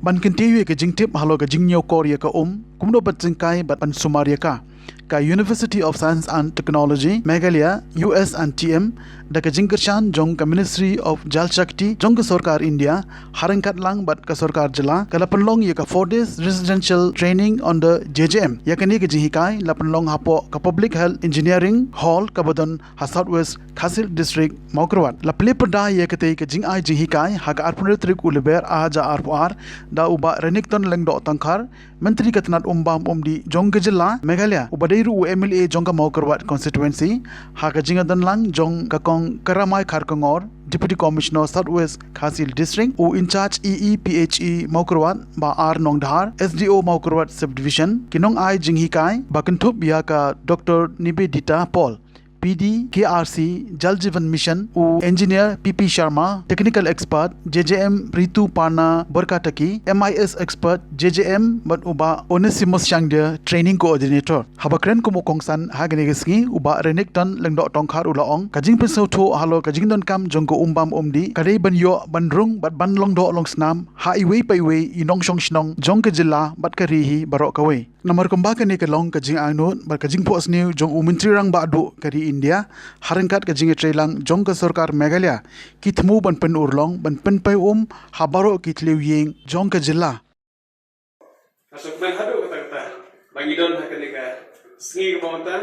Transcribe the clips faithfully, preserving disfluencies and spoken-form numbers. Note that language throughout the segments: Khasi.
Ban kyntiew ïa ka jingtip halor ka jingñiewkor ïa ka um, kumno ban jingkai bad ban sumar ïa ka, ka University of Science and Technology Meghalaya, U S and T M, da ka jingkyrshan jong ka Ministry of Jal Shakti jong ka Sorkar India, ha ryngkat lang bad ka Sorkar Jylla, ka la pynlong ïa ka four days residential training on the J J M. Ïa kane ka jinghikai la pynlong hapoh ka Public Health Engineering Hall kaba don ha South West Khasi Hills District, Mawkyrwat. La plie pyrda ïa katei ka jingai jinghikai ha ka arphew tarik u Lber ar hajar arphew ar da u Bah Renikton Lyngdoh Tongkhar, Myntri ka tnat umbam umdih jong ka jylla Meghalaya, uba dei ruh u M L A jong ka Mawkyrwat constituency, ha ka jingdon lang jong ka Kong Karamai Kharkongor, Deputy Commissioner South West Khasi Hills District, u in-charge E E P H E Mawkyrwat, Bah R Nongdhar, S D O Mawkyrwat Subdivision, ki nongai jinghikai ba kynthup ïa ka Doctor Nivedita Paul, P D K R C Jal Jeevan Mission, u Engineer P P Sharma, Technical Expert, J J M Ritu Parna Borkataki, M I S Expert, J J M, bad u Bah Onesimus Shangdia, Training Coordinator. Haba kren kum u kongsan ha kane ka sngi, u Bah Renikton Lyngdoh Tongkhar u la ong, ka jingpynsngewthuh halor ka jingdonkam jong ka umbam umdih ka dei ban ïoh ban rung bad ban long doh long snam ha iwei pa iwei i nongshong shnong jong ka jylla bad ka ri hi baroh kawei. Namar kumba kane ka long ka jingangnud bad ka jingphohsniew jong u Myntri Rangbah Duh ka ri India, ha ryngkat ka jingïatreilang jong ka Sorkar Meghalaya, ki thmu ban pynurlong ban pynpei um ha baroh ki thliew ïing jong ka jylla. Ka suk men haduh katta katta ba ngi don ha kane ka sngi kaba mynta,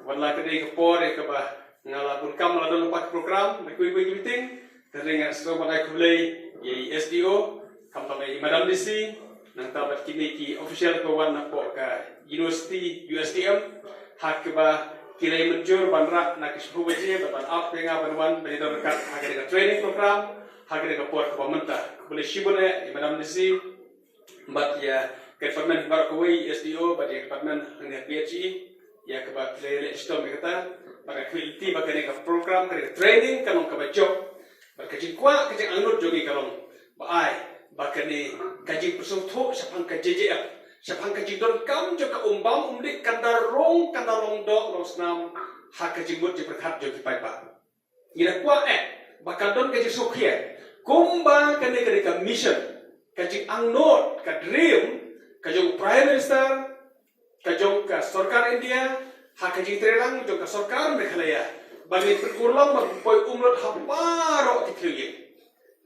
wat la ka dei ka por ïa kaba nga la bun kam la don ha ka program, na kiwei kiwei ki meeting, te nga sngewbha ban ai khublei ïa i S D O, khamtam ïa i Madam D C, nangta bad kine ki official kiba wan napoh ka University U S T M, ha kaba ki la ïa mynjur ban rah na ka shiphew baje bad ban ap ïa nga ban wan ban ïadon ryngkat ha kane ka training program ha kane ka por kaba mynta. Khublei shibun ïa i Madam D C, bad ïa ka department baroh kawei, S D O, bad ïa ka department hangne P H E, ïa kaba ki la ïaleh shitom ïa kata, bad ka khmih lynti ba kane ka program, kane ka training kan long kaba jop, bad ka jingkwah, ka jingangnud jong ngi ka long ba ai ba kane ka jingpynsngewthuh shaphang ka J J M, shaphang ka jingdonkam jong ka umbam umdih kan da rung, kan da long doh long snam ha ka jingmut jingpyrkhat jong ki paidbah. Ngi da kwah eh ba ka don ka jingsngewkhia kumba kane, kane ka mission, ka jingangnud, ka dream ka jong u Prime Minister, ka jong ka Sorkar India, ha ka jingtreilang jong ka Sorkar Meghalaya, ba ngin pynurlong ban pynpoi um lut ha baroh ki thliew ïing.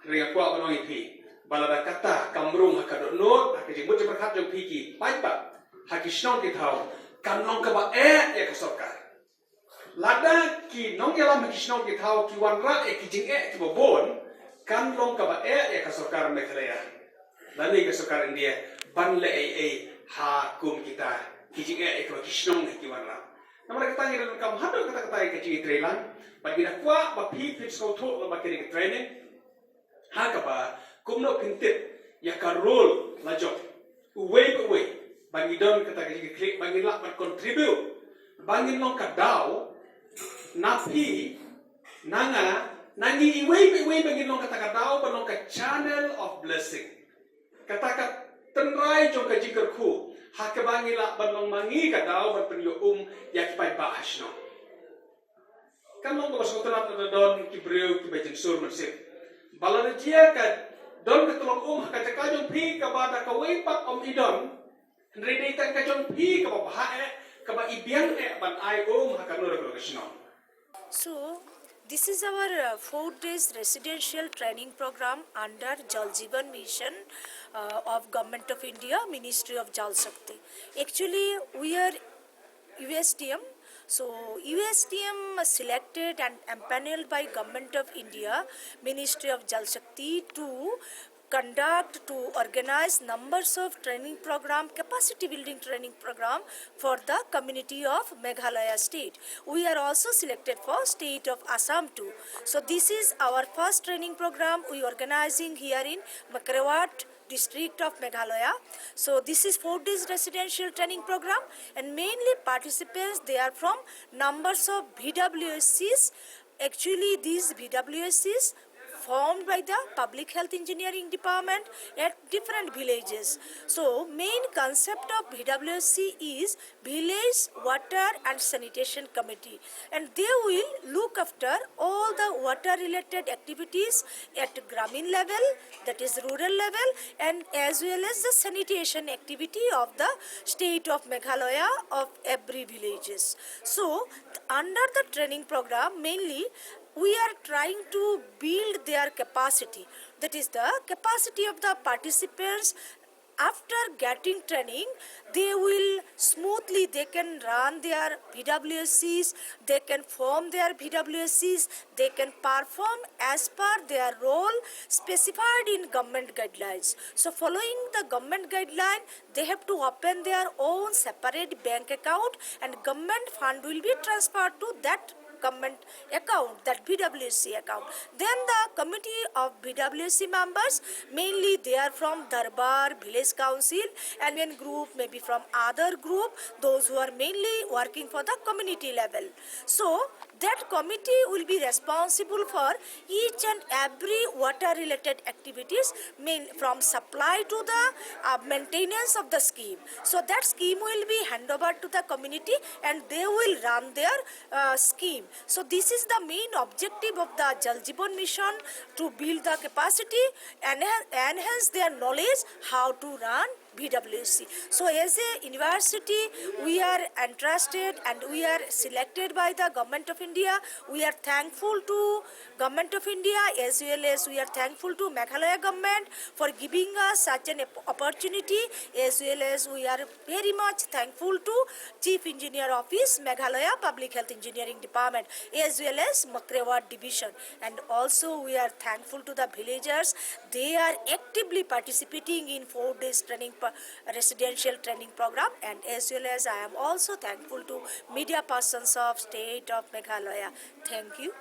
Hynrei nga kwah ban ong ïa phi ba lada kata kam rung ha ka dohnud, ha ka jingmut jingpyrkhat jong phi ki paidbah ha ki shnong ki thaw, kan long kaba eh ïa ka sorkar. Lada ki nongïalam ha ki shnong ki thaw ki wanrah ïa ki jingeh kiba bun, kan long kaba eh ïa ka sorkar Meghalaya lane ka sorkar India ban leh ei ei ha kum kita ki jingeh ïa kiba ki shnong ki wanrah. Namar kata ngi donkam haduh katta katta ïa ka jingïatreilang, bad ngi da kwah ba phi phin sngewthuh lyngba kane ka training, ha kaba kumno phin tip ïa ka role la jong uwei pa uwei, ba ngi don kata ka jingkitkhlieh ba ngin lah ban contribute, ba ngin long ka daw na phi, na nga, na ngi iwei pa iwei, ba ngin long kata ka daw, ba long ka channel of blessing, kata ka tynrai jong ka jingkyrkhu, ha kaba ngi lah ban long ma ngi ka daw ban pynïoh um ïa ki paidbah ha shnong. Kan long kaba sngewtynnat lada don ki briew kiba jingsur mynsiem ba lada jia ka don ka tyllong um ha ka jaka jong phi kaba da kawei pat ym i don, hynrei dei tang ka jong phi kaba bha eh, kaba i biang eh ban ai um ha kano kano ka shnong. So, this is our uh, four days residential training program under Jal Jeevan Mission uh, of Government of India, Ministry of Jal Shakti. Actually, we are U S T M. So, U S T M selected and empaneled by Government of India, Ministry of Jal Shakti, to conduct, to organize numbers of training program, capacity building training program for the community of Meghalaya state. We are also selected for state of Assam too. So this is our first training program we organizing here in Mewkyrwat district of Meghalaya. So this is four days residential training program, and mainly participants, they are from numbers of V W S Cs. Actually, these V W S Cs formed by the Public Health Engineering Department at different villages. So, main concept of V W S C is Village Water and Sanitation Committee, and they will look after all the water related activities at Gramin level, that is rural level, and as well as the sanitation activity of the state of Meghalaya of every villages. So, under the training program, mainly we are trying to build their capacity, that is the capacity of the participants. After getting training, they will smoothly, they can run their V W S Cs, they can form their V W S Cs, they can perform as per their role specified in government guidelines. So, following the government guideline, they have to open their own separate bank account, and government fund will be transferred to that government account, that V W S C account. Then the committee of V W S C members, mainly they are from Darbar, Village Council, and one group maybe from other group, those who are mainly working for the community level. So that committee will be responsible for each and every water related activities, main from supply to the uh, maintenance of the scheme. So that scheme will be handed over to the community, and they will run their uh, scheme. So this is the main objective of the Jal Jeevan Mission, to build the capacity and enha- enhance their knowledge how to run V W S C. So as a university, we are entrusted and we are selected by the Government of India. We are thankful to Government of India, as well as we are thankful to Meghalaya government for giving us such an op- opportunity, as well as we are very much thankful to Chief Engineer Office, Meghalaya Public Health Engineering Department, as well as Makre Ward Division. And also we are thankful to the villagers. They are actively participating in four days training, residential training program, and as well as I am also thankful to media persons of state of Meghalaya. Thank you.